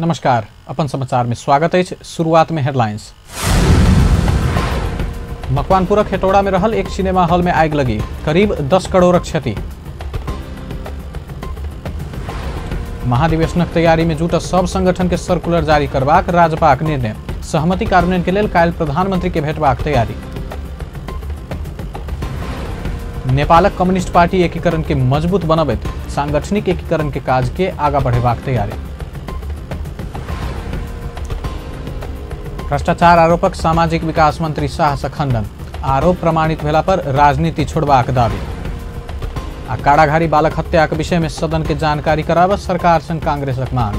नमस्कार, अपन समाचार में स्वागत है। शुरुआत में हेडलाइंस। मकवानपुरक हेटौड़ा में रहल एक सिनेमा हॉल में आगि लगी, करीब 10 करोड़क क्षति। महाधिवेशनक तैयारी में जुटल सब संगठन के सर्कुलर जारी करबाक राजपाक निर्णय। सहमति कार्यान्वयन के लेल काल्हि प्रधानमंत्री के भेटबाक तैयारी। नेपालक कम्युनिस्ट पार्टी एकीकरण के मजबूत बनबैत सांगठनिक एकीकरण के काज के आगा बढ़ेबाक तैयारी। भ्रष्टाचार आरोपक सामाजिक विकास मंत्री शाह से खंडन, आरोप प्रमाणित भेला पर राजनीति छोड़बाक दावी। आ काराघारी बालक हत्या के विषय में सदन के जानकारी कराबऽ सरकार संग कांग्रेसक मांग।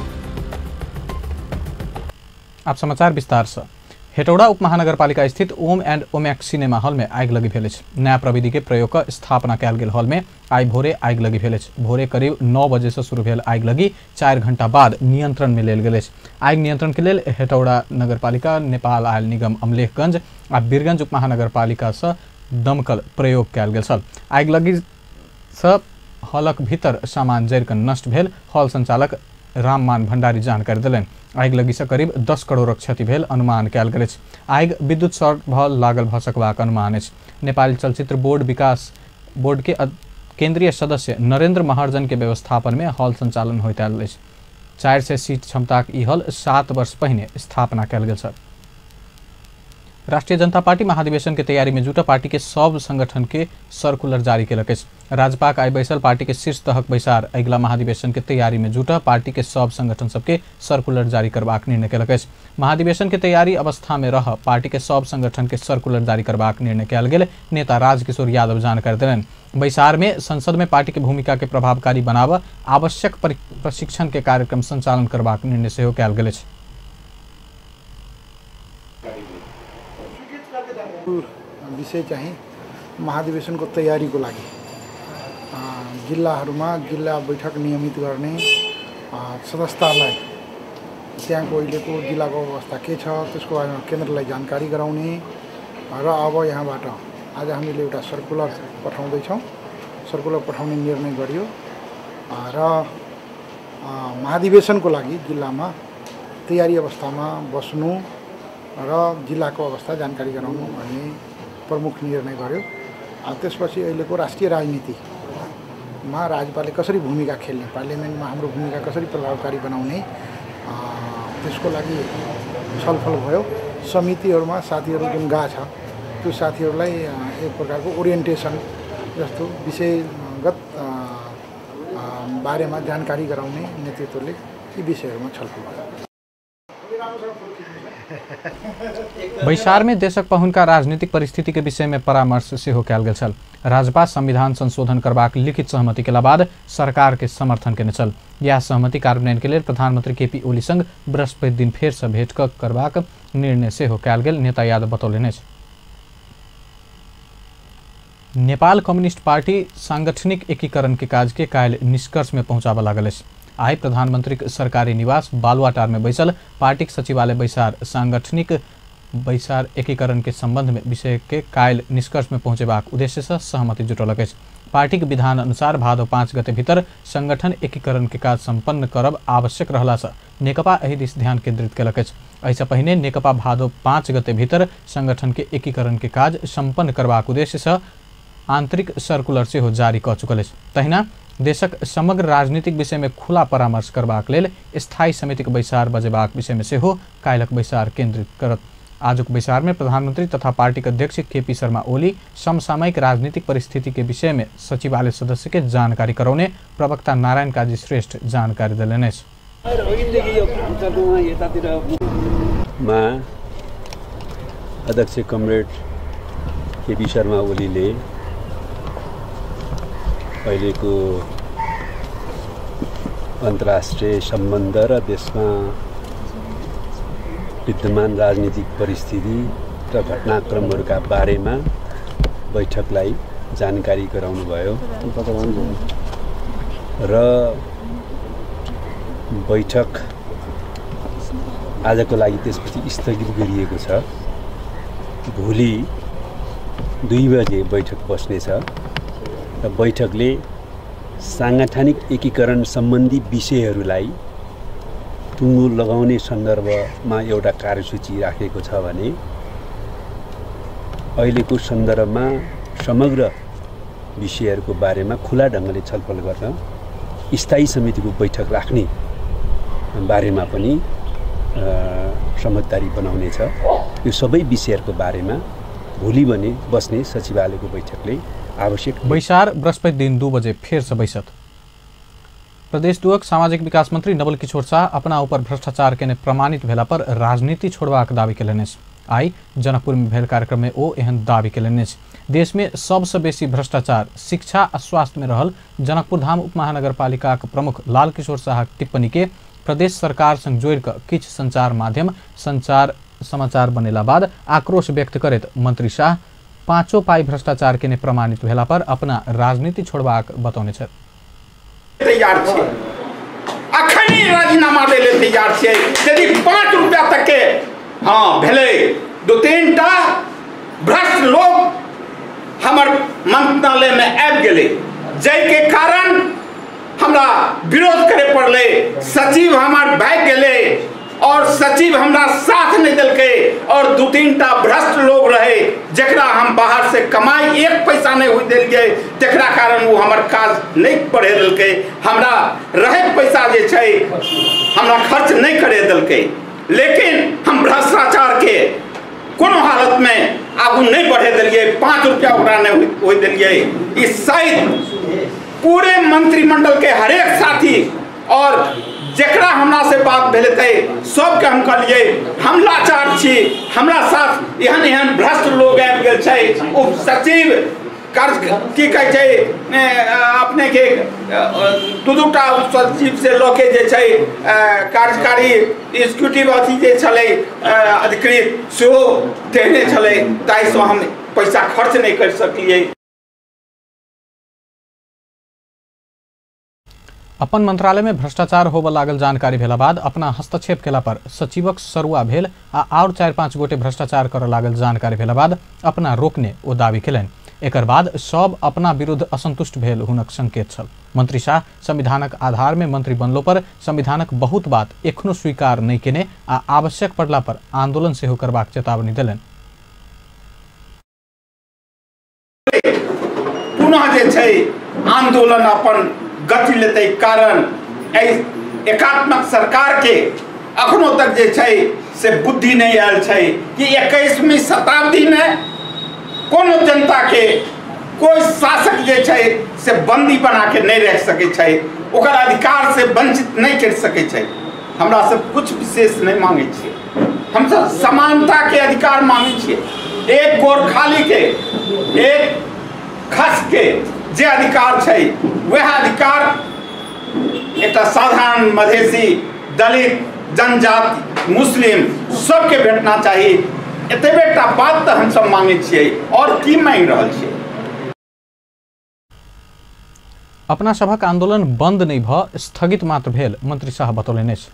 आप समाचार विस्तार से। हेटौड़ा उप महानगरपालिका स्थित ohm and Omaxe cinema hall में आगि लगी भेल अछि। नया प्रविधि के प्रयोग क स्थापना कयल गेल हॉल में आइ भोरे आगि लगी भेल अछि। भोरे करीब 9 बजे से शुरू भेल आगि लगी 4 घंटा बाद नियंत्रण में लेल गेल अछि। आगि नियंत्रण के लेल हेटौड़ा नगरपालिका, नेपाल आयल निगम अमलेखगंज आ बीरगंज उप महानगरपालिका से दमकल प्रयोग कयल गेल छल। आगि लगी से हॉलक भीतर सामान जरि कऽ नष्ट भेल। हॉल संचालक राममान भंडारी जानकारी देलनि। आगि लगी से करीब 10 करोड़क क्षति भेल अनुमान कयल गेल अछि। आगि विद्युत शॉर्ट भऽ लागल भऽ सकबाक अनुमान अछि। नेपाली चलचित्र बोर्ड विकास बोर्ड के केंद्रीय सदस्य नरेंद्र महर्जन के व्यवस्थापन में हॉल संचालन होइत आयल अछि। 400 सीट क्षमताक ई हॉल 7 वर्ष पहिने स्थापना कयल गेल छल। राष्ट्रीय जनता पार्टी महाधिवेशन के तैयारी में जुटल पार्टी के सब संगठन के सर्कुलर जारी केलक अछि। राजपाक आइ बैसल पार्टी के शीर्ष तहक बैसार अगिला महाधिवेशन के तैयारी में जुटल पार्टी के सब संगठन सबके सर्कुलर जारी करबाक निर्णय केलक अछि। महाधिवेशन के तैयारी अवस्था में रह पार्टी के सब संगठन के सर्कुलर जारी करबाक निर्णय कयल गेल नेता राजकिशोर यादव जानकारी देलनि। बैसार में संसद में पार्टी के भूमिका के प्रभावकारी बनाबऽ आवश्यक प्रशिक्षण के कार्यक्रम संचालन करबाक निर्णय सेहो कयल गेल अछि। विषय चाहिँ महाधिवेशनको तयारीको लागि जिल्लाहरूमा जिल्ला बैठक नियमित गर्ने, सदस्यतालाई त्यहाँको अहिलेको जिल्लाको अवस्था के छ त्यसको बारेमा केन्द्रलाई जानकारी गराउने र अब यहाँबाट आज हामीले एउटा सर्कुलर पठाउँदैछौँ। सर्कुलर पठाउने निर्णय गरियो र महाधिवेशनको लागि जिल्लामा तयारी अवस्थामा बस्नु र जिल्लाको अवस्था जानकारी गराउनु भन्ने प्रमुख निर्णय गर्यो। त्यसपछि अहिलेको राष्ट्रिय राजनीतिमा राजपाले कसरी भूमिका खेल्ने, पार्लियामेन्टमा हाम्रो भूमिका कसरी प्रभावकारी बनाउने त्यसको लागि छलफल भयो। समितिहरूमा साथीहरू जुन गएको छ त्यो साथीहरूलाई एक प्रकारको ओरिएन्टेसन जस्तो विषयगत बारेमा जानकारी गराउने नेतृत्वले यी विषयहरूमा छलफल भयो। बैसार में देशक पहुनका राजनीतिक परिस्थिति के विषय में परामर्श सेहो कयल गेल छल। राजपा संविधान संशोधन करबाक लिखित सहमति के बाद सरकार के समर्थन केने छल। यह सहमति कार्यान्वयन के लेल प्रधानमंत्री केपी ओली संग बृहस्पति दिन फेर से भेंट करबाक निर्णय सेहो कयल गेल नेता यादव बतौलनि अछि। नेपाल कम्युनिस्ट पार्टी सांगठनिक एकीकरण के काज के काल्हि निष्कर्ष में पहुंचाबऽ लागल अछि। आइ प्रधानमंत्री सरकारी निवास बालुवाटार में बैसल पार्टीक सचिवालय बैसार सांगठनिक बैसार एकीकरण के संबंध में विषय के काल्हि निष्कर्ष में पहुंचेबाक उद्देश्य से सहमति जुटौलक अछि। पार्टीक विधान अनुसार भादो 5 गते भीतर संगठन एकीकरण के काज संपन्न करब आवश्यक रहला से नेकपा एहि दिस ध्यान केंद्रित केलक अछि। एहिसँ पहिने नेकपा भादो 5 गते भीतर संगठन के एकीकरण के काज संपन्न करबाक उद्देश्य से आंतरिक सर्कुलर सेहो जारी कऽ चुकल अछि। तहिना देशक समग्र राजनीतिक विषय में खुला परामर्श करबाक लेल स्थायी समितिक बैसार बजेबाक विषय में सेहो काल्हिक बैसार केंद्रित करत। आजुक बैसार में प्रधानमंत्री तथा पार्टीक अध्यक्ष केपी शर्मा ओली समसामयिक राजनीतिक परिस्थिति के विषय में सचिवालय सदस्य के जानकारी करौने प्रवक्ता नारायण काजी श्रेष्ठ जानकारी देलनि अछि। अध्यक्ष कमरेड केपी शर्मा ओलीले अहिलेको अन्तर्राष्ट्रिय सम्बन्ध र देशमा विद्यमान राजनीतिक परिस्थिति र घटनाक्रमहरूका बारेमा बैठकलाई जानकारी गराउनुभयो र बैठक आजको लागि त्यसपछि स्थगित गरिएको छ। भोलि 2 बजे बैठक बस्नेछ र बैठकले सांगठनिक एकीकरण सम्बन्धी विषयहरूलाई टुङ्गो लगाउने सन्दर्भमा एउटा कार्यसूची राखेको छ भने अहिलेको सन्दर्भमा समग्र विषयहरूको बारेमा खुला ढङ्गले छलफल गर्न स्थायी समितिको बैठक राख्ने बारेमा पनि समझदारी बनाउनेछ। यो सबै विषयहरूको बारेमा भोलि भने बस्ने सचिवालयको बैठकले आवश्यक। बैसार बृहस्पति दिन 2 बजे फेर से बैसत। प्रदेश दुअक सामाजिक विकास मंत्री नवल किशोर शाह अपना ऊपर भ्रष्टाचार के प्रमाणित भेला पर राजनीति छोड़बाक दावी केलनि अछि। आई जनकपुर में भेल कार्यक्रम में ओ एहन दावी केलनि अछि। देश में सबसे बेसी भ्रष्टाचार शिक्षा आ स्वास्थ्य में रहल जनकपुर धाम उपमहानगरपालिकाक प्रमुख लाल किशोर शाहक टिप्पणी के प्रदेश सरकार संग जोड़ि कऽ किछु संचार माध्यम संचार समाचार बनेला बाद आक्रोश व्यक्त करैत मंत्री शाह 5 पाई भ्रष्टाचार के प्रमाणित भेला पर अपना राजनीति छोड़बाक बतौने छथि। तैयार छियै, अखनी राजीनामा दै ले तैयार छियै। यदि 5 रुपया तक के हाँ भेलै 2-3 टा भ्रष्ट लोग हमर मंत्रालय में आबि गेलै, जाहिके कारण हमरा विरोध करे पड़लै। सचिव हमर भागि गेलै और सचिव हमरा साथ नहीं देलकै और 2-3 टा भ्रष्ट लोग रहे जकरा हम बाहर से कमाई 1 पैसा नहीं हुई देलियै, तकरा कारण वो हमर काज नहीं बढ़े देलकै। हमरा रहे पैसा जे छै हमरा खर्च नहीं करे देलकै। लेकिन हम भ्रष्टाचार के कोनो हालत में आगू नहीं बढ़े देलियै, 5 रुपया ओकरा नहीं हुई देलियै। इस शायद पूरे मंत्रिमंडल के हरेक साथी और जकरा हमरा से बात भेल सबके हम कहलिए हम लाचार छी, हमरा साथ एहन एहन भ्रष्ट लोग आबि गेल छै। उप सचिव कार्य की कहै छै अपने के 2-2 टा उप सचिव से लऽ के जे छै कार्यकारी एग्जीक्यूटिव अथी जे छलै अधिकृत सेहो देने छलै, ताहिसँ हम पैसा खर्च नहि करि सकलियै। अपन मंत्रालय में भ्रष्टाचार होबऽ लागल जानकारी भेला बाद अपना हस्तक्षेप केला पर सचिवक सरुआ भेल आ और 4-5 गोटे भ्रष्टाचार करऽ लागल जानकारी भेला बाद अपना रोकने ओ दावी केलनि। एकर बाद सब अपना विरुद्ध असंतुष्ट भेल हुनक संकेत छल। मंत्री शाह संविधानक आधार में मंत्री बनलो पर संविधानक बहुत बात एखनो स्वीकार नहि केने आ आवश्यक पड़ला पर आंदोलन सेहो करबाक चेतावनी देलनि। पुनः जे छै आंदोलन अपन गति लेतै, कारण एहि एकात्मक सरकार के अखनो तक जे छै से बुद्धि नहीं आयल छै कि 21वीं शताब्दी में कोनो जनता के कोई शासक जे छै से बंदी बना के नहीं रख सकै छै, ओकर अधिकार से वंचित नहीं कर सकै छै। हमरा सब कुछ विशेष नहीं मांगे छियै, हम सब समानता के अधिकार मांगे छियै। एक गोरखाली के एक खस के जे अधिकार छै वह अधिकार एक साधारण मधेसी दलित जनजाति मुस्लिम सबके भेटना चाहिए। एतबे टा बात तो हम सब मांगे छियै, और की मांगि रहल छियै। अपना सभक आंदोलन बंद नहीं भ स्थगित मात्र भेल मंत्री शाह बतौलनि अछि।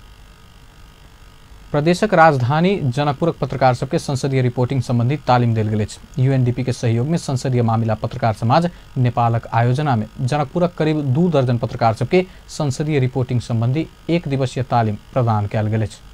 प्रदेशक राजधानी जनकपुरक पत्रकार सबके संसदीय रिपोर्टिंग संबंधी तालीम देल गेल अछि। यूएनडीपी के सहयोग में संसदीय मामिला पत्रकार समाज नेपालक आयोजना में जनकपुरक करीब 2 दर्जन पत्रकार सबके संसदीय रिपोर्टिंग संबंधी 1 दिवसीय तालीम प्रदान कयल गेल अछि।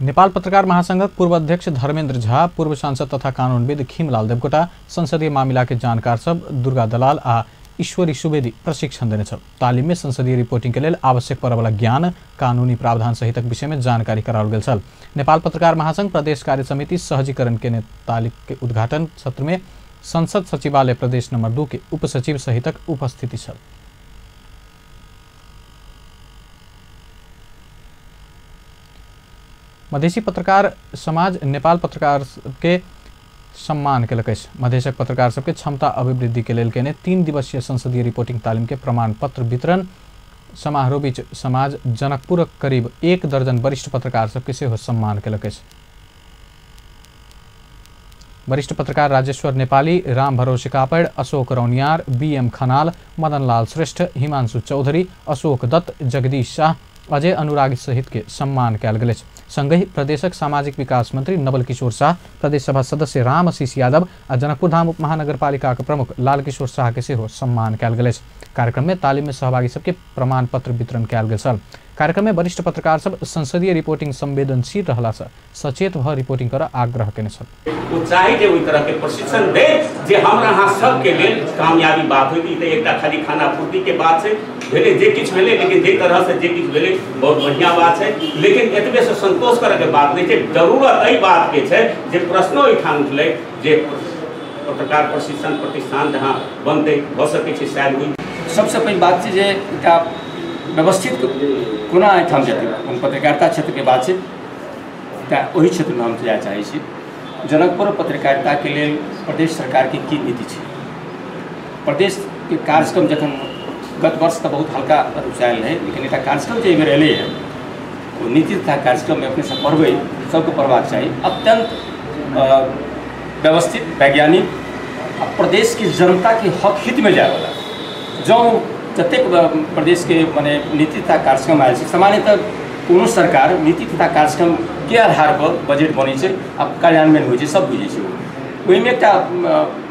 नेपाल पत्रकार महासंघक पूर्व अध्यक्ष धर्मेंद्र झा, पूर्व सांसद तथा कानूनविद खीमलाल देवकोटा, संसदीय मामिला के जानकार सब दुर्गा दलाल आ ईश्वरी सुवेदी प्रशिक्षण देने छल। तालीम में संसदीय रिपोर्टिंग के लेल आवश्यक पड़यवला ज्ञान, कानूनी प्रावधान सहितक विषय में जानकारी कराओल गेल छल। नेपाल पत्रकार महासंघ प्रदेश कार्य समिति सहजीकरण के तालीम के उद्घाटन सत्र में संसद सचिवालय प्रदेश नंबर 2 के उपसचिव सहितक उपस्थिति छल। मधेसी पत्रकार समाज नेपाल पत्रकार के सम्मान केलक अछि। मधेशक पत्रकार सबके क्षमता अभिवृद्धि के लेल केने 3 दिवसीय संसदीय रिपोर्टिंग तालीम के प्रमाण पत्र वितरण समारोह बीच समाज जनकपुरक करीब 1 दर्जन वरिष्ठ पत्रकार सबके सेहो सम्मान केलक अछि। वरिष्ठ पत्रकार राजेश्वर नेपाली, राम भरोसे कापड़, अशोक रौनियार, बीएम खनाल, मदनलाल श्रेष्ठ, हिमांशु चौधरी, अशोक दत्त, जगदीश शाह, अजय अनुरागी सहित के सम्मान कयल गेल अछि। संगहि प्रदेशक सामाजिक विकास मंत्री नवल किशोर शाह, प्रदेश सभा सदस्य राम आशीष यादव आ जनकपुरधाम उप महानगरपालिकाक प्रमुख लालकिशोर शाह के सेहो सम्मान कयल गेल अछि। कार्यक्रम में तालीम में सहभागी सबके प्रमाण पत्र वितरण कयल गेल छल। कार्यक्रम में वरिष्ठ पत्रकार सब संसदीय रिपोर्टिंग संवेदनशील रहला से सचेत भ रिपोर्टिंग कर आग्रह केने छल। ओ चाही जे ओहि तरह के प्रशिक्षण दे जे हमरा अहाँ सबके लेल कामयाबी बात होइत। ई तऽ एकटा खाली खाना पूर्ति के बात छै, भेलै जे किछु भेलै, लेकिन जे तरह से जे किछु भेलै बहुत बढ़िया बात छै। लेकिन एतबे से संतोष करऽ के बात नहि छै, जरूरत एहि बात के छै जे प्रश्नो एहिठाम उठलै जे पत्रकार प्रशिक्षण प्रतिष्ठान जहाँ बनतै भऽ सकै छै शायद ओहि। सबसँ पैघ बात छै जे एकटा व्यवस्थित कोना एहिठाम जेतै, कोन पत्रकारिता क्षेत्रके बात छै, तऽ ओहि क्षेत्रमे हम जाय चाहै छी। जनकपुर पत्रकारिताके लेल प्रदेश सरकारके की नीति छै? प्रदेशके कार्यक्रम जखन गत वर्ष तऽ बहुत हल्का रूपसँ आयल रहै, लेकिन एकटा कार्यक्रम जे एहिबेर एलै हँ ओ नीति तथा कार्यक्रममे अपनेसँ पढ़बै, सबके पढ़बाक चाही। अत्यन्त व्यवस्थित, वैज्ञानिक आ प्रदेशके जनताके हक हितमे जायवला। जँ जतेक प्रदेशके मने नीति तथा कार्यक्रम आयल छै, सामान्यतः कोनो सरकार नीति तथा कार्यक्रमके आधार पर बजट बनै छै आ कार्यान्वयन होइ छै, सब बुझै छै। ओहिमे एकटा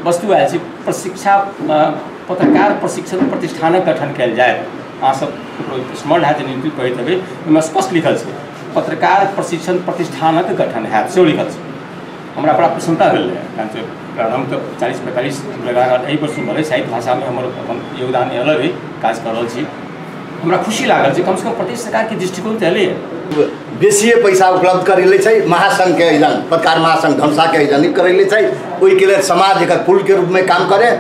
वस्तु आयल छै प्रशिक्षा, पत्रकार प्रशिक्षण प्रतिष्ठानक गठन कयल जायत। अहाँ सब स्मरण हैत जे नीति पढ़ैत हेबै, ओहिमे स्पष्ट लिखल छै पत्रकार प्रशिक्षण प्रतिष्ठानक गठन हैत, सेहो लिखल छै। हमरा बड़ा प्रसन्नता भेल रहै, कारण प्रारम्भ तऽ 40-45 लगातार एहि पर सुनल, साहित्य भाषामे हमर अपन योगदान अलग है, काज कर रहल छी। हमरा खुशी लागल जे कमसँ कम प्रदेश सरकारके दृष्टिकोण तऽ एलैए। बेसिए पैसा उपलब्ध करेले छै महासंघके, एहिजन पत्रकार महासंघ धनुषाके एहिजन करेले छै। ओहिके लेल समाज एकर पुलके रूपमे काम करे,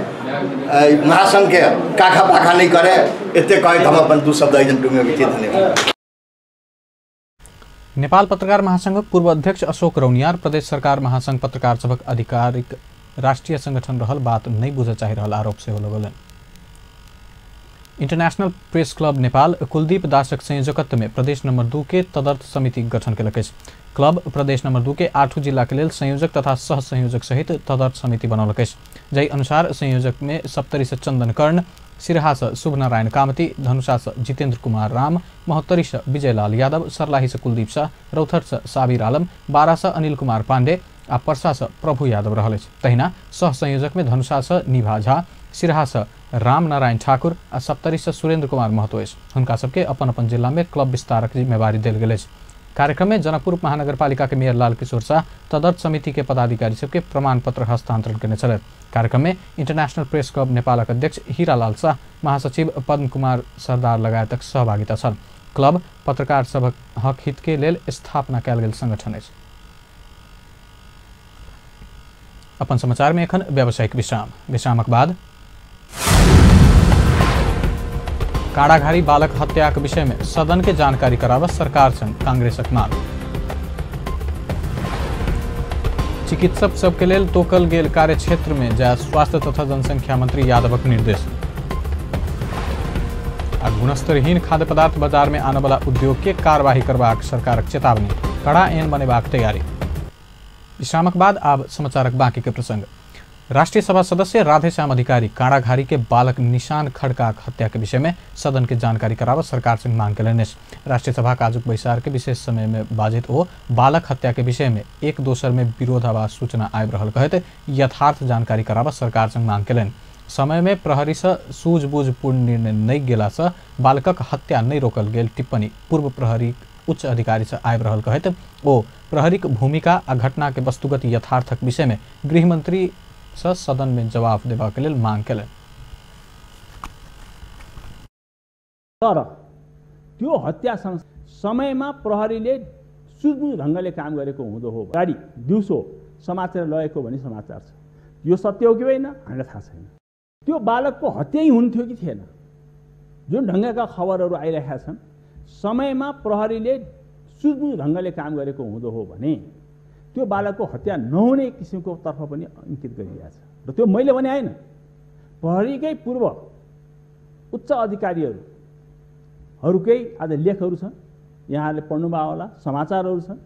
महासंघके काखा पाखा नहि करे। एते कहैत हम अपन दू शब्द एहिजन टुंगेबै छी। धन्यवाद। नेपाल पत्रकार महासंघक पूर्व अध्यक्ष अशोक रौनियार प्रदेश सरकार महासंघ पत्रकार सभक आधिकारिक राष्ट्रीय संगठन रहल बात नहीं बुझऽ चाहि रहल आरोप सेहो लगौलनि। International press club Nepal Kuldeep दासक संयोजकत्व में प्रदेश नंबर 2 के तदर्थ समिति गठन केलक अछि। क्लब प्रदेश नंबर 2 के 8 जिला के लेल संयोजक तथा सह संयोजक सहित तदर्थ समिति बनौलक अछि। जाहि अनुसार संयोजक में सप्तरी से चंदन कर्ण, सिरहा से शुभनारायण कामती, धनुषा से जितेंद्र कुमार राम, महोत्तरी से विजयलाल यादव, सर्लाही से कुलदीप शाह, रौथर से साबिर आलम, बारा से अनिल कुमार पांडे आ परसा से प्रभु यादव रहल अछि। तहिना सह संयोजक में धनुषा से निभा झा, सिरहा से रामनारायण ठाकुर आ सप्तरी से सुरेंद्र कुमार महतो अछि। हुनका सबके अपन अपन जिला में क्लब विस्तारक जिम्मेवारी देल गेल अछि। कार्यक्रम में जनकपुर महानगरपालिका के मेयर लाल किशोर शाह तदर्थ समिति के पदाधिकारी सबके प्रमाण पत्र हस्तांतरण केने छलथि। कार्यक्रम में इंटरनेशनल प्रेस क्लब नेपालक अध्यक्ष हीरालाल शाह, महासचिव पद्म कुमार सरदार लगायतक सहभागिता छल। क्लब पत्रकार सभक हक हित के लेल स्थापना कयल गेल संगठन अछि। अपन समाचार में एखन व्यावसायिक विश्राम। विश्रामक बाद काराघारी बालक हत्याक विषय में सदन के जानकारी कराबऽ सरकार संग कांग्रेसक मांग। चिकित्सक सबके लेल तोकल गेल कार्यक्षेत्र में जाय स्वास्थ्य तथा जनसंख्या मंत्री यादवक निर्देश। आ गुणस्तरहीन खाद्य पदार्थ बाजार में आनबला उद्योग के कार्यवाही करबाक सरकारक चेतावनी, कड़ा ऐन बनेबाक तैयारी। विश्रामक बाद आब समाचारक बाकी के प्रसंग। राष्ट्रीय सभा सदस्य राधेश्याम अधिकारी काराघारी के बालक निशान खड़का हत्या के विषय में सदन के जानकारी कराबऽ सरकार से मांग केलनि अछि। राष्ट्रीय सभा आजुक बैसार के विशेष समय में बाजैत ओ बालक हत्या के विषय में एक दोसर में विरोधाभास सूचना आबि रहल कहैत यथार्थ जानकारी कराबऽ सरकार से मांग केलनि। समय में प्रहरी से सूझबूझपूर्ण निर्णय नहीं गेला से बालकक हत्या नहीं रोकल गेल टिप्पणी पूर्व प्रहरी उच्च अधिकारी से आबि रहल कहैत ओ प्रहरीक भूमिका आ घटना के वस्तुगत यथार्थक विषय में गृहमंत्री से सदन में जवाब देबाक लेल मांग केलनि। तर त्यो हत्या समयमा प्रहरीले सुझबुझ ढङ्गले काम गरेको हुँदो हो। गाडी दिउँसो समाचार लगेको भन्ने समाचार छ, यो सत्य हो कि होइन हामीलाई थाहा छैन। त्यो बालकको हत्यै हुन्थ्यो कि थिएन, जुन ढङ्गका खबरहरू आइरहेका छन्, समयमा प्रहरीले सुझबुझ ढङ्गले काम गरेको हुँदो हो भने त्यो बालकको हत्या नहुने किसिमको तर्फ पनि इङ्गित गरिरहेको छ। र त्यो मैले भने होइन, प्रहरीकै पूर्व उच्च अधिकारीहरूकै आज लेखहरू छन्, यहाँहरूले पढ्नुभयो होला, समाचारहरू छन्।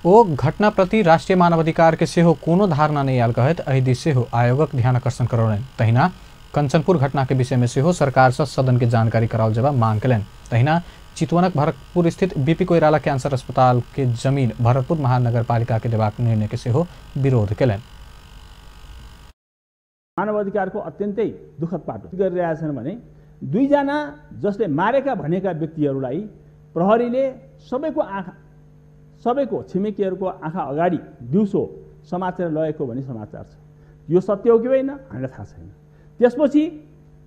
ओ घटना प्रति राष्ट्रिय मानवाधिकार के सेहो कोनो धारणा नहि आयल कहैत एहि दिस सेहो आयोगक ध्यान आकर्षण करौलनि। तहिना कंचनपुर घटना के विषय में सेहो सरकार से सदन के जानकारी कराओल जेबा मांग केलनि। तहिना चितवनक भरतपुर स्थित बीपी कोइराला कैंसर अस्पताल के जमीन भरतपुर महानगरपालिका के देबाक निर्णय के सेहो विरोध केलनि। मानवाधिकारको अत्यन्तै दुःखद पाटो गरिरहेका छन् भने दुईजना जसले मारेका भनेका व्यक्तिहरूलाई प्रहरीले सबैको आँखा, सबैको छिमेकीहरूको आँखा अगाडि दिउँसो समातेर लगेको भन्ने समाचार छ। यो सत्य हो कि होइन हामीलाई थाहा छैन। त्यसपछि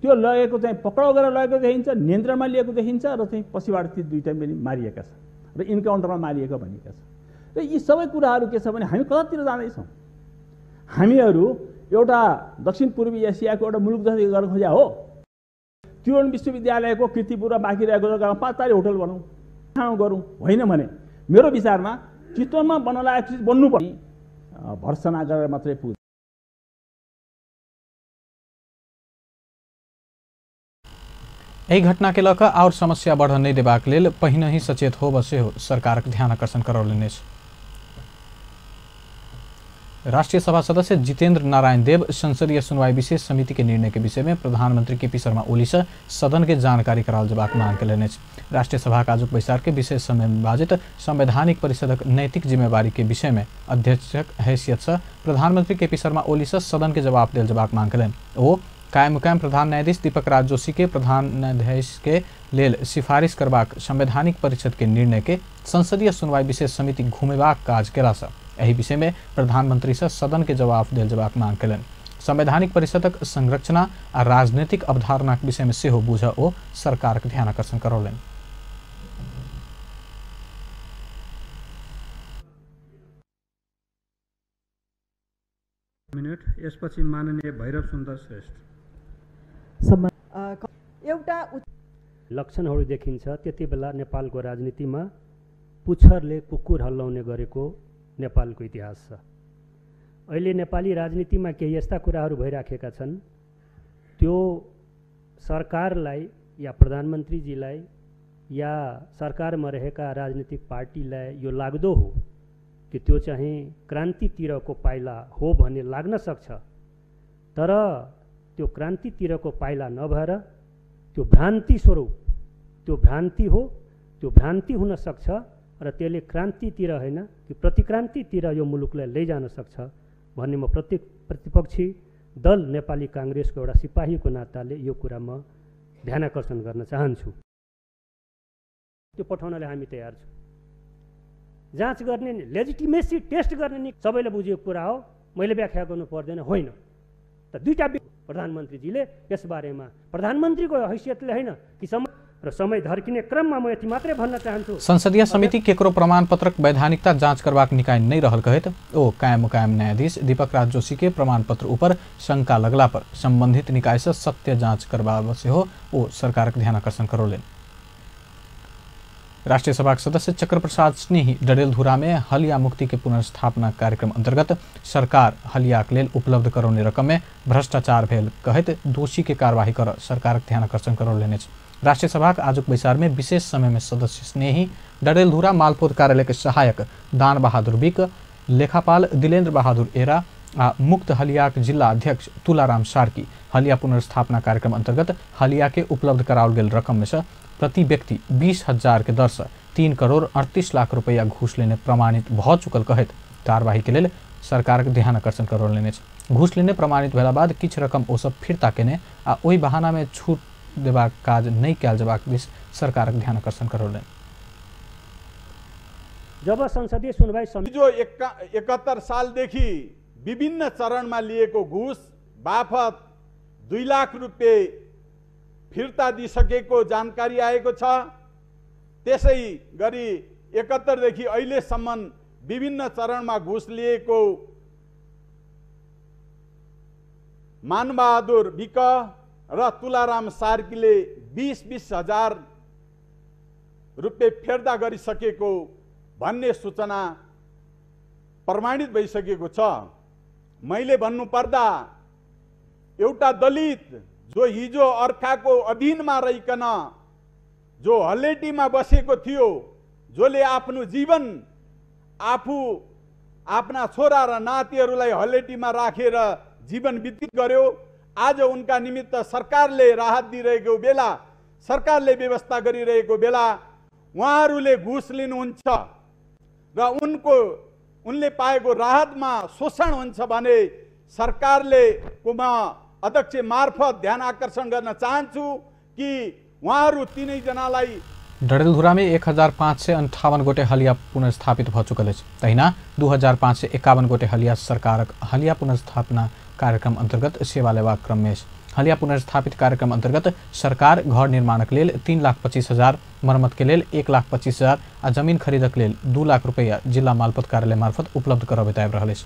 त्यो लगेको चाहिँ पक्राउ गरेर लगेको देखिन्छ, नियन्त्रणमा लिएको देखिन्छ र चाहिँ पछिबाट ती दुईटा पनि मारिएका छन् र इन्काउन्टरमा मारिएका भनिएका छन्। र यी सबै कुराहरू के छ भने हामी कतातिर जाँदैछौँ? हामीहरू एउटा दक्षिण पूर्वी एसियाको एउटा मुलुक जस्तै गर्न खोज्या हो। त्रिभुवन विश्वविद्यालयको किर्तिपुरमा बाँकी रहेको जग्गामा 5 तारे होटल बनाउँ, ठाउँ गरौँ होइन भने मेरो विचारमा चितवनमा बन्न लागेको चिज बन्नुपर्ने भर्सना गरेर मात्रै पुग्छ। एहि घटना के लऽ कऽ आओर समस्या बढ़ऽ नहि देबाक लेल पहिनहि सचेत होबऽ सेहो सरकारक ध्यान आकर्षण करौलनि अछि। राष्ट्रिय सभा सदस्य जितेंद्र नारायण देव संसदीय सुनवाई विशेष समिति के निर्णय के विषय में प्रधानमंत्री केपी शर्मा ओली से सदन के जानकारी कराओल जेबाक मांग केलनि अछि। राष्ट्रिय सभा आजुक बैसार के विशेष समय में बाजैत संवैधानिक परिषदक नैतिक जिम्मेवारी के विषय में अध्यक्षक हैसियत से प्रधानमंत्री केपी शर्मा ओली से सदन के जवाब देल जेबाक मांग केलनि। ओ कायम मुकायम प्रधान न्यायाधीश दीपक राज जोशी के प्रधान न्यायाधीश के लेल सिफारिश करबाक संवैधानिक परिषद के निर्णय के संसदीय सुनवाई विशेष समिति घुमेबाक काज केला एहि विषय में प्रधानमंत्री से सदन के जवाब देल जेबाक मांग केलनि। संवैधानिक परिषदक संरचना आ राजनीतिक अवधारणाक विषय में सेहो बुझऽ ओ सरकारक ध्यान आकर्षण करौलनि। मिनट यसपछि माननीय भैरव सुन्दर श्रेष्ठ। एउटा लक्षणहरू देखिन्छ त्यति बेला नेपालको राजनीतिमा पुच्छरले कुकुर हल्लाउने गरेको नेपालको इतिहास छ। अहिले नेपाली राजनीतिमा केही यस्ता कुराहरू भइराखेका छन्, त्यो सरकारलाई या प्रधानमन्त्रीजीलाई या सरकारमा रहेका राजनीतिक पार्टीलाई यो लाग्दो हो कि त्यो चाहिँ क्रान्तितिरको पाइला हो भन्ने लाग्न सक्छ, तर त्यो क्रान्तितिरको पाइला नभएर त्यो भ्रान्ति स्वरूप, त्यो भ्रान्ति हो, त्यो भ्रान्ति हुन सक्छ र त्यसले क्रान्तितिर होइन कि प्रतिक्रान्तितिर यो मुलुकलाई लैजान सक्छ भन्ने म प्रतिपक्षी दल नेपाली काङ्ग्रेसको एउटा सिपाहीको नाताले यो कुरा म ध्यान आकर्षण गर्न चाहन्छु। त्यो पठाउनलाई हामी तयार छौँ। जाँच गर्ने, लेजिटिमेसी टेस्ट गर्ने नि सबैले बुझेको कुरा हो, मैले व्याख्या गर्नु पर्दैन होइन। त दुईटा प्रधानमन्त्रीजीले यसबारेमा प्रधानमन्त्रीको हैसियतले होइन कि र समय धर्किने क्रममा म यति मात्रै भन्न चाहन्छु। संसदीय समिति केकरो प्रमाणपत्रक वैधानिकता जाँच करबाक निकाय नहि रहल कहैत ओ कायम मुकायम न्यायाधीश दीपक राज जोशी के प्रमाणपत्र ऊपर शंका लगला पर संबंधित निकाय से सत्य जाँच करबा सेहो ओ सरकारक ध्यान आकर्षण करौलनि। राष्ट्रिय सभा सदस्य चक्र प्रसाद स्नेही डडेलधुरा में हलिया मुक्ति के पुनर्स्थापना कार्यक्रम अंतर्गत सरकार हलियाक लेल उपलब्ध करौने रकम में भ्रष्टाचार भेल कहैत दोषी के कार्यवाही कर सरकारक ध्यान आकर्षण करौलनि अछि। राष्ट्रिय सभाक आजुक बैसार में विशेष समय में सदस्य स्नेही डडेलधुरा मालपोत कार्यालय के सहायक दान बहादुर विक, लेखापाल दिलेन्द्र बहादुर एरा आ मुक्त हलियाक जिला अध्यक्ष तुलाराम सार्की हलिया पुनर्स्थापना कार्यक्रम अंतर्गत हलिया के उपलब्ध कराओल गेल रकम में से प्रति व्यक्ति 20,000 के दर से 3 करोड़ 38 लाख रुपया घूस लेने प्रमाणित भ चुकल कहैत कार्यवाही के लेल सरकारक ध्यान आकर्षण करौलनि अछि। घूस लेने प्रमाणित भेला बाद किछु रकम ओ सब फिर्ता केने आ ओहि बहाना में छूट देबाक काज नहि कयल जेबाक दिस सरकारक ध्यान आकर्षण करौलनि। जब संसदीय सुनवाई समिति जो 71 सालदेखि विभिन्न चरणमा लिएको घुस बाफत 2 लाख रुपियाँ फिर्ता दिइसकेको जानकारी आएको छ। त्यसै गरी 71 देखि अहिलेसम्म विभिन्न चरणमा घुस लिएको मानबहादुर विक र तुलाराम सार्कीले 20-20 हजार रुपियाँ फिर्ता गरिसकेको भन्ने सूचना प्रमाणित भइसकेको छ। मैले भन्नुपर्दा एउटा दलित जो हिजो अर्काको अधीनमा रहिकन जो हलेटीमा बसेको थियो, जसले आफ्नो जीवन आफू आफ्ना छोरा र नातिहरूलाई हलेटीमा राखेर जीवन व्यतीत गर्यो। आज उनका निमित्त सरकारले राहत दिइरहेको बेला, सरकारले व्यवस्था गरिरहेको बेला उहाँहरूले घुस लिनुहुन्छ र उनले पाएको राहतमा शोषण हुन्छ भने सरकारले को म अध्यक्ष मार्फत ध्यान आकर्षण गर्न चाहन्छु कि उहाँहरू तीनैजनालाई। डडेलधुरामे 1558 गोटे हलिया पुनर्स्थापित भ चुकल अछि। तहिना 2551 गोटे हलिया सरकारक हलिया पुनर्स्थापना कार्यक्रम अंतर्गत सेवा लेबाक क्रममे अछि। हलिया पुनर्स्थापित कार्यक्रम अंतर्गत सरकार घर निर्माणक लेल 3,25,000, मरम्मत के लेल 1,25,000 आ जमीन खरीदक लेल 2 लाख रुपैया जिला मालपोत कार्यालय मार्फत उपलब्ध करबैत आबि रहल अछि।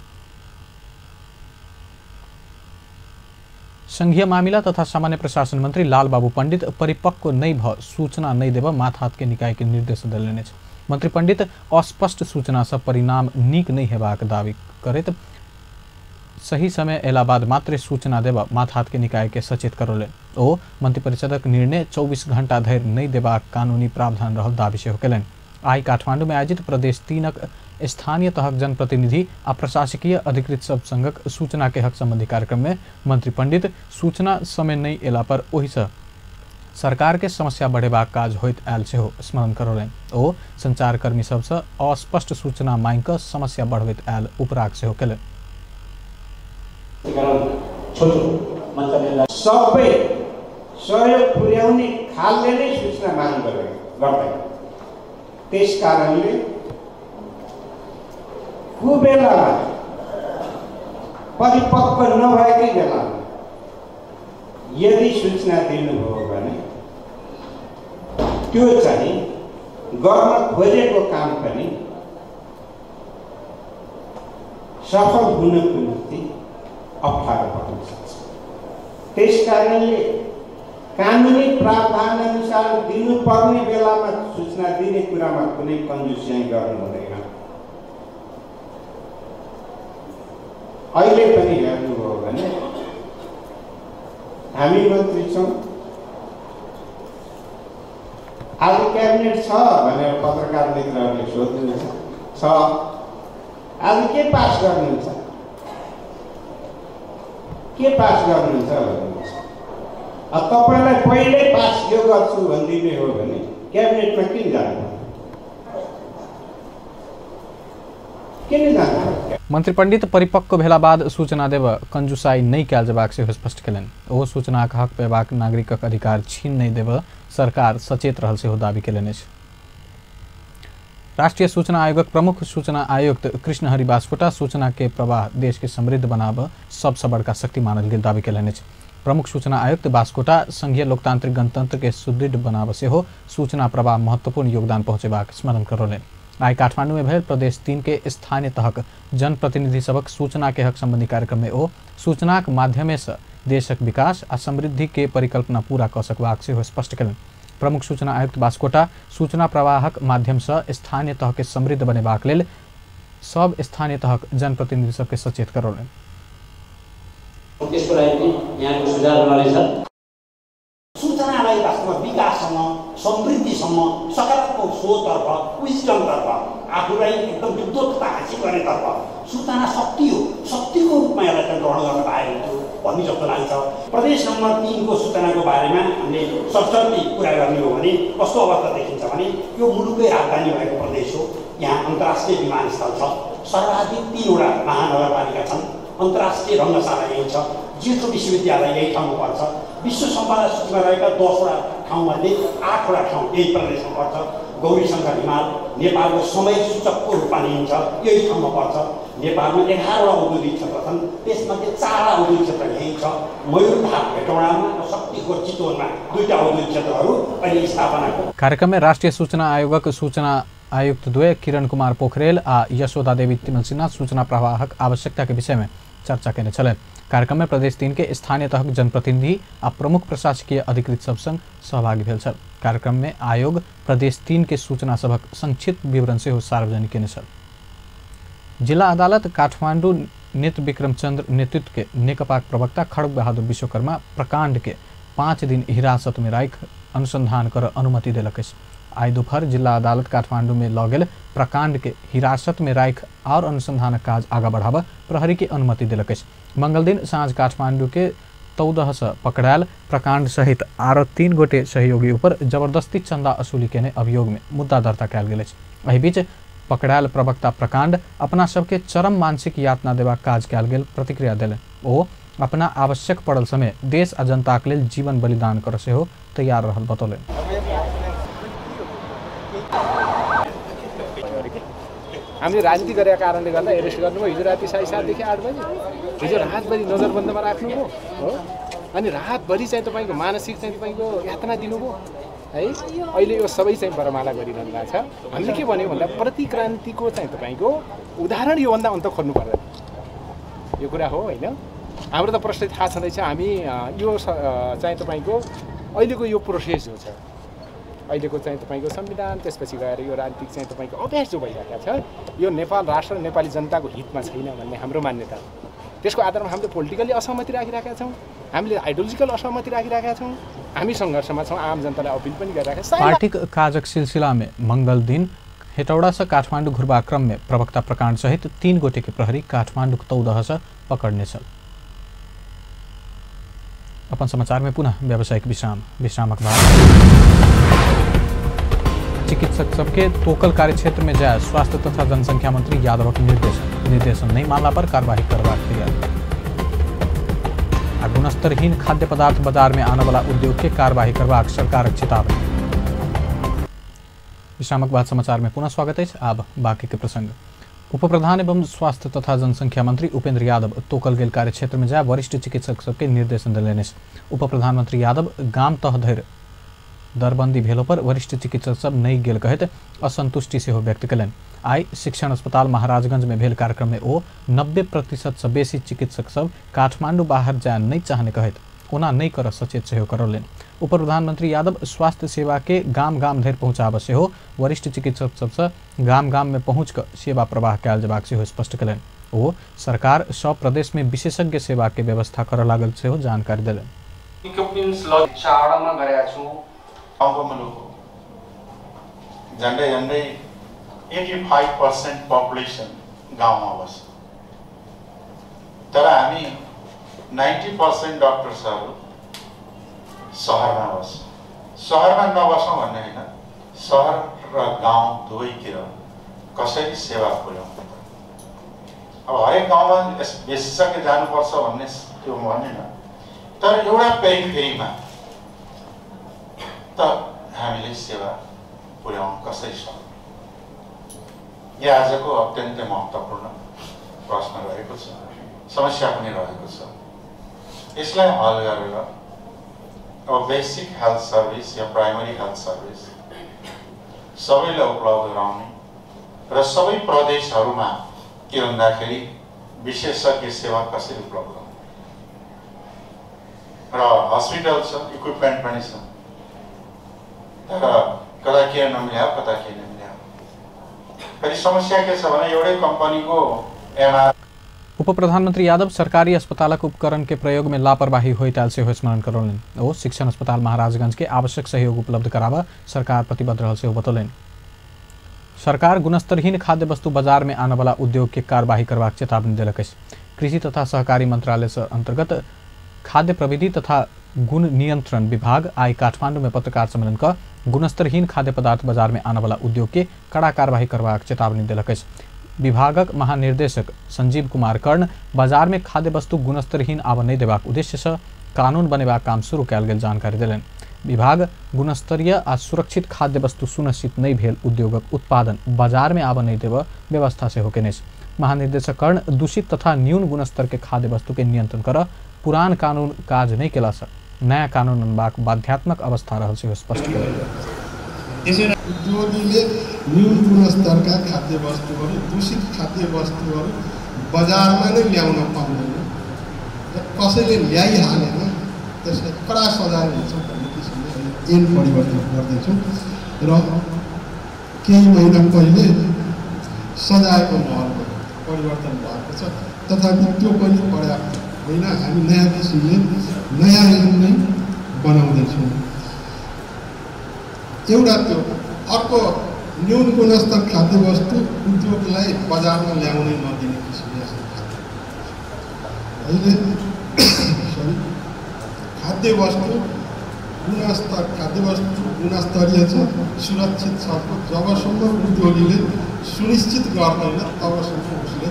संघीय मामिला तथा सामान्य प्रशासन मंत्री लालबाबू पंडित परिपक्व नहि भ सूचना नहि देब माथात के निकाय के निर्देश देलनि अछि। मंत्री पंडित अस्पष्ट सूचना सँ परिणाम नीक नहि हेबाक दावी करैत सही समय अयला बाद मात्र सूचना देब माथात के निकाय के सचेत करौलनि। ओ मंत्रिपरिषदक निर्णय 24 घंटा धरि नहि देबाक कानूनी प्रावधान रहल दावी सेहो कयलनि। आइ काठमांडू में आयोजित प्रदेश 3 स्थानीय तहक जनप्रतिनिधि आ प्रशासकीय अधिकृत सब संघक सूचना के हक संबंधी कार्यक्रम में मंत्री पंडित सूचना समय नहीं एला पर ओहिसँ सरकार के समस्या बढ़ेबाक काज होइत आयल सेहो स्मरण करौलनि। ओ संचारकर्मी सबसँ अस्पष्ट सूचना मांगि कऽ समस्या बढ़बैत आयल उपराग सेहो कयलनि। सबै सहयोग पुर्याउने खालले नै सूचना माग गर्दैन, त्यस कारणले कुबेलामा परिपक्व नभएकै बेलामा यदि सूचना दिनुभयो भने त्यो चाहिँ गर्न खोजेको काम पनि सफल हुनको निम्ति अप्ठ्यारो पर्न सक्छ। त्यस कारणले कानुनी प्रावधान अनुसार दिनुपर्ने बेलामा सूचना दिने कुरामा कुनै कन्जुस्याइ गर्नु हुँदैन। अहिले पनि हेर्नुभयो भने हामी मन्त्री छौँ, आज क्याबिनेट छ भनेर पत्रकार मित्रहरूले सोध्नुहुन्छ, छ, आज के पास गर्नुहुन्छ, के पास गर्नुहुन्छ भन्नुहुन्छ। अब तपाईँलाई पहिल्यै पास यो गर्छु भनिदिने हो भने क्याबिनेटमा किन जानु, किन जानु? मंत्री पंडित परिपक्व भेला बाद सूचना देब कंजूसाई नहि कयल जेबाक सेहो स्पष्ट कयलनि। ओ सूचनाक हक पेबाक नागरिकक अधिकार छीन नहि देब सरकार सचेत रहल सेहो दावी कयलनि अछि। राष्ट्रीय सूचना आयोगक प्रमुख सूचना आयुक्त कृष्णहरि बास्कोटा सूचना के प्रवाह देश के समृद्ध बनाब सबसँ बड़का शक्ति मानल गेल दावी कयलनि अछि। प्रमुख सूचना आयुक्त बास्कोटा संघीय लोकतांत्रिक गणतंत्र के सुदृढ़ बनाब सेहो सूचना प्रवाह महत्वपूर्ण योगदान पहुँचेबाक स्मरण करौलनि। आइ काठमांडू में भेल प्रदेश 3 के स्थानीय तहक जनप्रतिनिधि सबक सूचना के हक संबंधी कार्यक्रम में ओ सूचनाक माध्यमे से देशक विकास आ समृद्धि के परिकल्पना पूरा कऽ सकबाक सेहो स्पष्ट कयलनि। प्रमुख सूचना आयुक्त बास्कोटा सूचना प्रवाहक माध्यम से स्थानीय तह के समृद्ध बनेबाक लेल सब स्थानीय तहक जनप्रतिनिधि सबके सचेत करौलनि। त्यसको लागि पनि यहाँको सुझाव रहनेछ। सूचनालाई वास्तवमा विकाससम्म, समृद्धिसम्म, सकारात्मक सोचतर्फ, विजडमतर्फ, आफूलाई एकदम विद्वत्ता हासिल गर्नेतर्फ सूचना शक्ति हो, शक्तिको रूपमा यसलाई चाहिँ ग्रहण गर्न पाए हुन्थ्यो भन्ने जस्तो लाग्छ। प्रदेश नम्बर 3 को सूचनाको बारेमा हामीले सरसर्ती कुरा गर्ने हो भने कस्तो अवस्था देखिन्छ भने यो मुलुकै राजधानी भएको प्रदेश हो। यहाँ अन्तर्राष्ट्रिय विमानस्थल छ, सर्वाधिक 3वटा महानगरपालिका छन्, अन्तर्राष्ट्रिय रङ्गशाला यहीँ छ, जेठो विश्वविद्यालय यही ठाउँमा पर्छ, विश्व सम्पदा सूचीमा रहेका 10वटा ठाउँमध्ये 8वटा ठाउँ यही प्रदेशमा पर्छ। गौरीशङ्कर हिमाल नेपालको समय सूचकको रूपमा लिइन्छ, यही ठाउँमा पर्छ। नेपालमा 11वटा औद्योगिक क्षेत्र छन्, त्यसमध्ये 4वटा औद्योगिक क्षेत्र यहीँ छ। मयूरधार हेटौँडामा र शक्तिखोर चितवनमा 2टा औद्योगिक क्षेत्रहरू अहिले स्थापनाको। कार्यक्रममा राष्ट्रिय सूचना आयोगक सूचना आयुक्त द्वय किरण कुमार पोखरेल आ यशोदा देवी तिमल सिन्हा सूचना प्रवाहक आवश्यकता के विषय में चर्चा केने छलनि। कार्यक्रम में प्रदेश 3 के स्थानीय तहक जनप्रतिनिधि आ प्रमुख प्रशासकीय अधिकृत सब संग सहभागी भेल छल। कार्यक्रम में आयोग प्रदेश 3 के सूचना सभक संक्षिप्त विवरण सेहो सार्वजनिक केने छल। जिला अदालत काठमांडू नेत्र विक्रम चंद्र नेतृत्व के नेकपाक प्रवक्ता खड़ग बहादुर विश्वकर्मा प्रकांड के 5 दिन हिरासत में राखि अनुसंधान कर अनुमति देलक अछि। आइ दोपहर जिला अदालत काठमांडू में लऽ गेल प्रकांड के हिरासत में राखि और अनुसंधानक काज आगा बढ़ाबऽ प्रहरी के अनुमति देलक अछि। मंगल दिन साँझ काठमांडू के 14 से पकड़ायल प्रकांड सहित आरो 3 गोटे सहयोगी ऊपर जबरदस्ती चंदा वसूली केने अभियोग में मुद्दा दर्ता कयल गेल अछि। एहि बीच पकड़ायल प्रवक्ता प्रकांड अपना सबके चरम मानसिक यातना देबाक काज कयल गेल प्रतिक्रिया देलनि। ओ अपना आवश्यक पड़ल समय देश आ जनताक लेल जीवन बलिदान कर सेहो तैयार रहल बतौलनि। हामीले राजनीति गरेका कारणले गर्दा एरेस्ट गर्नुभयो। हिजो राति 7:30 देखि 8 बजे, हिजो रातभरि नजरबन्दमा राख्नुभयो हो, अनि रातभरि चाहिँ तपाईँको मानसिक चाहिँ तपाईँको यातना दिनुभयो है। अहिले यो सबै चाहिँ बरमाला गरिरहनु भएको छ। हामीले के भन्यो भन्दा प्रतिक्रान्तिको चाहिँ तपाईँको उदाहरण योभन्दा अन्त खोज्नु पर्दैन, यो कुरा हो होइन। हाम्रो त प्रश्न थाहा छँदैछ। हामी यो चाहिँ तपाईँको अहिलेको यो प्रोसेस जो छ, अहिलेको चाहिँ तपाईँको संविधान, त्यसपछि गएर यो राजनीतिक चाहिँ तपाईँको अभ्यास जो भइरहेको छ, यो नेपाल राष्ट्र र नेपाली जनताको हितमा छैन भन्ने हाम्रो मान्यता हो। त्यसको आधारमा हामीले पोलिटिकली असहमति राखिरहेका छौँ, हामीले आइडियोलोजिकल असहमति राखिरहेका छौँ, हामी सङ्घर्षमा छौँ, आम जनतालाई अपिल पनि गरिरहेका छौँ। पार्टीक काजक सिलसिला में मंगल दिन हेटौड़ा से काठमांडू घुरबा क्रम में प्रवक्ता प्रकांड सहित 3 गोटे के प्रहरी काठमांडू 14 से पकड़ने छल। अपन समाचार में पुनः व्यावसायिक विश्राम। विश्रामक बाद चिकित्सक सबके तोकल कार्यक्षेत्र में जाए स्वास्थ्य तथा जनसंख्या मंत्री यादवक निर्देशन। निर्देशन नहीं मानला पर कार्रवाई करबाक तैयारी। आ गुणस्तरहीन खाद्य पदार्थ बाजार में आने वाला उद्योग के कार्रवाई करबाक सरकारक चेतावनी। विश्रामक बाद समाचार में पुनः स्वागत है। अब बाकी के प्रसंग। उपप्रधान एवं स्वास्थ्य तथा जनसंख्या मंत्री उपेंद्र यादव तोकल गेल कार्यक्षेत्र में जाए वरिष्ठ चिकित्सक सबके निर्देशन देलनि। उप प्रधानमंत्री यादव गाम तह धरि दरबंदी भेलो पर वरिष्ठ चिकित्सक सब नहीं गेल कहैत असंतुष्टि सेहो व्यक्त कयलनि। आइ शिक्षण अस्पताल महाराजगंज में भेल कार्यक्रम में ओ 90% से बेसी चिकित्सक सब काठमांडू बाहर जाए नहीं चाहने कहैत ओना नहीं कर सचेत सेहो करौलनि। उप प्रधानमंत्री यादव स्वास्थ्य सेवा के गाम गाम धरि पहुँचाबऽ सेहो वरिष्ठ चिकित्सक सबसँ गाम गाम में पहुँच कऽ सेवा प्रवाह कयल जेबाक सेहो स्पष्ट कयलनि। ओ सरकार सब प्रदेश में विशेषज्ञ सेवा के व्यवस्था करऽ लागल सेहो जानकारी देलनि। झन्डै झन्डै 85% पपुलेसन गाउँमा बस्छ, तर हामी 90% डक्टर्सहरू सहरमा बस्छ। सहरमा नबसौँ भन्ने होइन, सहर र गाउँ दुवैतिर कसरी सेवा पुर्याउनु। अब हरेक गाउँमा विशेषज्ञ जानुपर्छ भन्ने त्यो भन्दैन, तर एउटा पेरिफेरीमा त हामीले सेवा पुर्याउनु कसरी सक्छौँ, यो आजको अत्यन्तै महत्त्वपूर्ण प्रश्न रहेको छ, समस्या पनि रहेको छ। यसलाई हल गरेर अब बेसिक हेल्थ सर्भिस या प्राइमरी हेल्थ सर्भिस सबैलाई उपलब्ध गराउने र सबै प्रदेशहरूमा के भन्दाखेरि विशेषज्ञ सेवा कसरी उपलब्ध गराउने, र हस्पिटल छ, इक्विपमेन्ट पनि छ, तर कता के नमिल्या कता के नमिल्या। फेरि समस्या के छ भने एउटै कम्पनीको एमआर। उप प्रधानमंत्री यादव सरकारी अस्पतालक उपकरण के प्रयोग में लापरवाही होइत आयल सेहो स्मरण करौलनि। ओ शिक्षण अस्पताल महाराजगंज के आवश्यक सहयोग उपलब्ध कराबऽ सरकार प्रतिबद्ध रहल सेहो बतौलनि। सरकार गुणस्तरहीन खाद्य वस्तु बाजार में आने वाला उद्योग के कार्रवाई करबाक चेतावनी देलक अछि। कृषि तथा सहकारी मंत्रालय से अंतर्गत खाद्य प्रविधि तथा गुण नियंत्रण विभाग आइ काठमांडू में पत्रकार सम्मेलन क गुणस्तरहीन खाद्य पदार्थ बाजार में आने वाला उद्योग के कड़ा कार्रवाई करबाक चेतावनी देलक अछि। विभागक महानिर्देशक संजीव कुमार कर्ण बाजार में खाद्य वस्तु गुणस्तरहीन आबऽ नहि देबाक उद्देश्य से कानून बनेबाक काम शुरू कयल गेल जानकारी देलनि। विभाग गुणस्तरीय आ सुरक्षित खाद्य वस्तु सुनिश्चित नहि भेल उद्योगक उत्पादन बाजार में आबऽ नहि देबऽ व्यवस्था सेहो केने अछि। महानिर्देशक कर्ण दूषित तथा न्यून गुणस्तर के खाद्य वस्तु के नियंत्रण करऽ पुरान कानून काज नहि केला से नया कानून अनबाक बाध्यात्मक अवस्था रहल सेहो स्पष्ट केलनि। उद्योगीले न्यून गुणस्तरका खाद्य वस्तुहरू, दूषित खाद्य वस्तुहरू बजारमा नै ल्याउन पाउँदैन र कसैले ल्याइहालेन त्यसलाई कडा सजाय हुन्छ भन्ने किसिमले ऐन परिवर्तन गर्दैछौँ र केही महिना पहिले सजायको महल परिवर्तन भएको छ, तथापि त्यो पनि पर्याप्त होइन। हामी नयाँ किसिमले नयाँ ऐन नै बनाउँदैछौँ। एउटा त्यो अर्को न्यून गुणस्तर खाद्यवस्तु उद्योगलाई बजारमा ल्याउनै नदिने किसिमले अहिले सरी खाद्यवस्तु गुणस्तर खाद्यवस्तु गुणस्तरीय छ, सुरक्षित छ। जबसम्म उद्योगीले सुनिश्चित गर्दैन तबसम्म उसले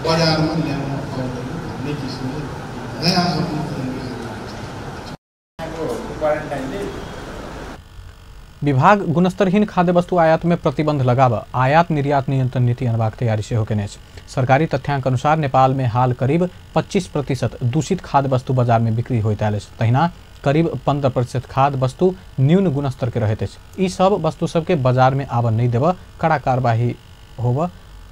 बजारमा ल्याउन पाउँदैन भन्ने किसिमले नयाँ विभाग गुणस्तरहीन खाद्यवस्तु आयात में प्रतिबंध लगाव आयात निर्यात नियंत्रण नीति अनबाक तैयारी सेहो केने अछि। सरकारी तथ्यांक अनुसार नेपाल में हाल करीब 25% दूषित खाद्य वस्तु बाजार में बिक्री होइत आयल अछि। तहिना करीब 15% खाद्य वस्तु न्यून गुणस्तर के रहैत अछि। ई सब वस्तु सबके बाजार में आबऽ नहि देबऽ कड़ा कार्रवाई होबऽ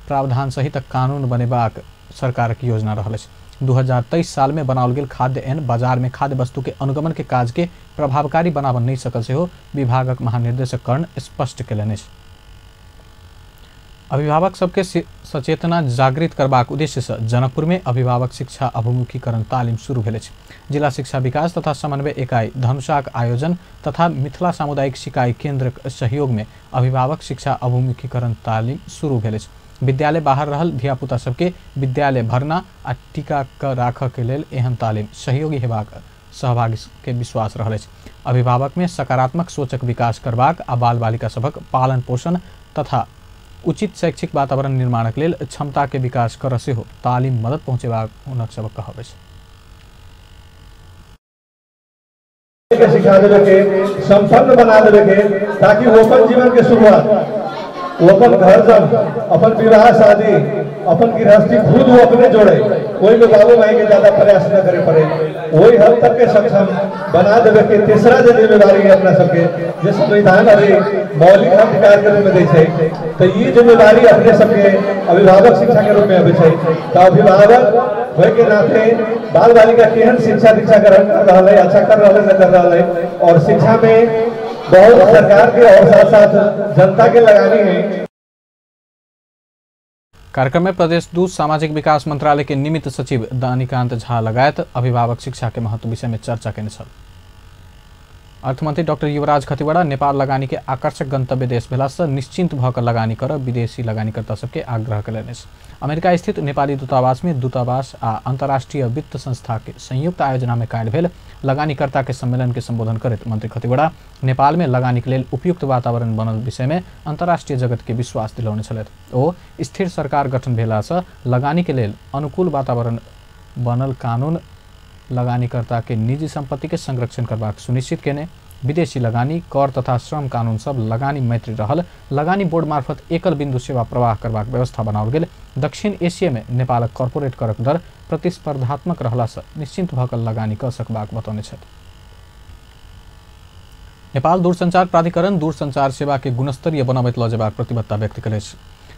प्रावधान सहित कानून बनेबाक सरकारक योजना रहल अछि। 2023 साल में बनाओल गेल खाद्य एन बाजार में खाद्य वस्तु के अनुगमन के काज के प्रभावकारी बनाबऽ नहि सकल सेहो विभागक महानिर्देशक कर्ण स्पष्ट केलनि अछि। अभिभावक सबके सचेतना जागृत करबाक उद्देश्य से जनकपुर में अभिभावक शिक्षा अभिमुखीकरण तालीम शुरू भेल अछि। जिला शिक्षा विकास तथा समन्वय इकाई धनुषाक आयोजन तथा मिथिला सामुदायिक सिकाई केंद्रक सहयोग में अभिभावक शिक्षा अभिमुखीकरण तालीम शुरू भेल अछि। विद्यालय बाहर रहल धियापुता सबके विद्यालय भरना आ टीका क राखऽ के लेल एहन तालीम सहयोगी हेबाक सहभागी के विश्वास रहल अछि। अभिभावक में सकारात्मक सोचक विकास करबाक आ बाल बालिका सभक पालन पोषण तथा उचित शैक्षिक वातावरण निर्माणक लेल क्षमता के विकास कर सेहो तालीम मदद पहुँचेबाक हुनक सबक कहब अछि। के सिखा देवे के संपन्न बना देवे के ताकि वो अपन जीवन के शुरुआत वो अपन घर जब अपन विवाह शादी अपन गृहस्थी खुद वो अपने जोड़े, कोई भी बाबू माई के ज्यादा प्रयास न करे पड़े, वही हद तक के सक्षम बना देवे के। तीसरा जो जिम्मेदारी है अपना सबके जे संविधान अभी मौलिक अधिकार के रूप में दै छै तो ये जिम्मेदारी अपने सबके अभिभावक शिक्षा के रूप में अबै छै। तो अभिभावक होय के नाते बाल बालिका केहन शिक्षा दीक्षा ग्रहण कर रहा है, अच्छा कर रहा है न कर रहा है, और शिक्षा में बहुत सरकार के और साथ साथ जनता के लगानी है। कार्यक्रम में प्रदेश दूत सामाजिक विकास मंत्रालय के निमित्त सचिव दानिकांत झा लगायत अभिभावक शिक्षा के महत्व विषय में चर्चा केने छल। अर्थमंत्री डॉक्टर युवराज खतिवड़ा नेपाल लगानी के आकर्षक गंतव्य देश भेला से निश्चिंत भऽ कऽ लगानी कर विदेशी लगानीकर्ता सबके आग्रह कयलनि अछि। अमेरिका स्थित नेपाली दूतावास में दूतावास आ अंतर्राष्ट्रीय वित्त संस्था के संयुक्त आयोजना में काल्हि भेल लगानीकर्ता के सम्मेलन के संबोधन करैत मंत्री खतिवड़ा नेपाल में लगानी के लेल उपयुक्त वातावरण बनल विषय में अंतर्राष्ट्रीय जगत के विश्वास दिलौने छलथि। ओ स्थिर सरकार गठन भेला से लगानी के लेल अनुकूल वातावरण बनल कानून लगानीकर्ता के निजी संपत्ति के संरक्षण करबाक सुनिश्चित केने, विदेशी लगानी कर तथा श्रम कानून सब लगानी मैत्री रहल लगानी बोर्ड मार्फत एकल बिंदु सेवा प्रवाह करबाक व्यवस्था बनाओल गेल। दक्षिण एशिया में नेपालक कॉर्पोरेट करक दर प्रतिस्पर्धात्मक रहला से निश्चिंत भऽ कऽ लगानी कऽ सकबाक बतौने छथि। नेपाल दूरसंचार प्राधिकरण दूरसंचार सेवा के गुणस्तरीय बनबैत लऽ जेबाक प्रतिबद्धता व्यक्त कयलक अछि।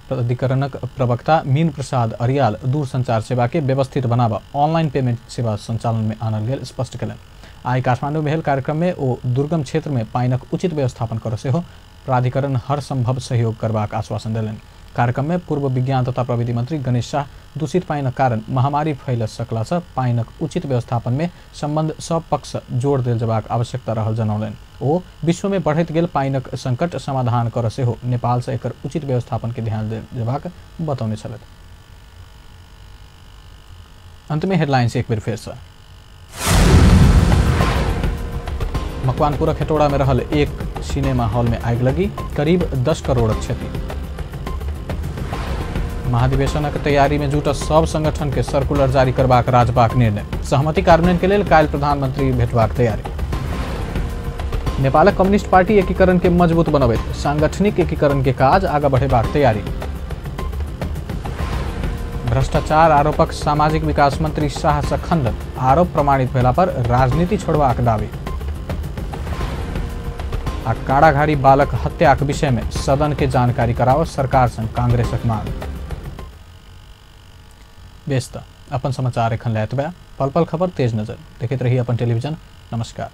प्राधिकरणक प्रवक्ता मीन प्रसाद अरियाल दूरसंचार सेवा के व्यवस्थित बनाबऽ ऑनलाइन पेमेंट सेवा संचालन में आनल गेल स्पष्ट कयलनि। आइ काठमांडू में भेल कार्यक्रम में ओ दुर्गम क्षेत्र में पानिक उचित व्यवस्थापन कर सेहो प्राधिकरण हर संभव सहयोग करबाक आश्वासन देलनि। कार्यक्रम में पूर्व विज्ञान तथा प्रविधि मंत्री गणेश शाह दूषित पानिक कारण महामारी फैल सकला से पानिक उचित व्यवस्थापन में संबंध सब पक्ष जोड़ देल जेबाक आवश्यकता रहल जनौलनि। ओ विश्व में बढ़ैत गेल पानिक संकट समाधान कर सेहो नेपाल से एकर उचित व्यवस्थापन के ध्यान देल जेबाक बतौने छलथि। अंत में हेडलाइंस एक बेर फेर से। मकवानपुरक हेटौड़ा में रहल एक सिनेमा हॉल में आगि लगी, करीब 10 करोड़ क्षति। महाधिवेशनक तैयारी में जुटल सब संगठन के सर्कुलर जारी करबाक राजपाक निर्णय, सहमति कार्यान्वयन के लेल काल्हि प्रधानमंत्री भेटबाक तैयारी। नेपालक कम्युनिस्ट पार्टी एकीकरण के मजबूत बनबैत सांगठनिक एकीकरण के काज आगा बढ़ेबाक तैयारी। भ्रष्टाचार आरोपक सामाजिक विकास मंत्री शाह से खंडन, आरोप प्रमाणित भेला पर राजनीति छोड़बाक दावी। आ काराघारी बालक हत्याक विषय में सदन के जानकारी कराओ सरकार संग कांग्रेसक मांग। बेस त अपन समाचार एखन लए एतबे। पल पल खबर तेज नजर देखैत रही अपन टेलीविजन। नमस्कार।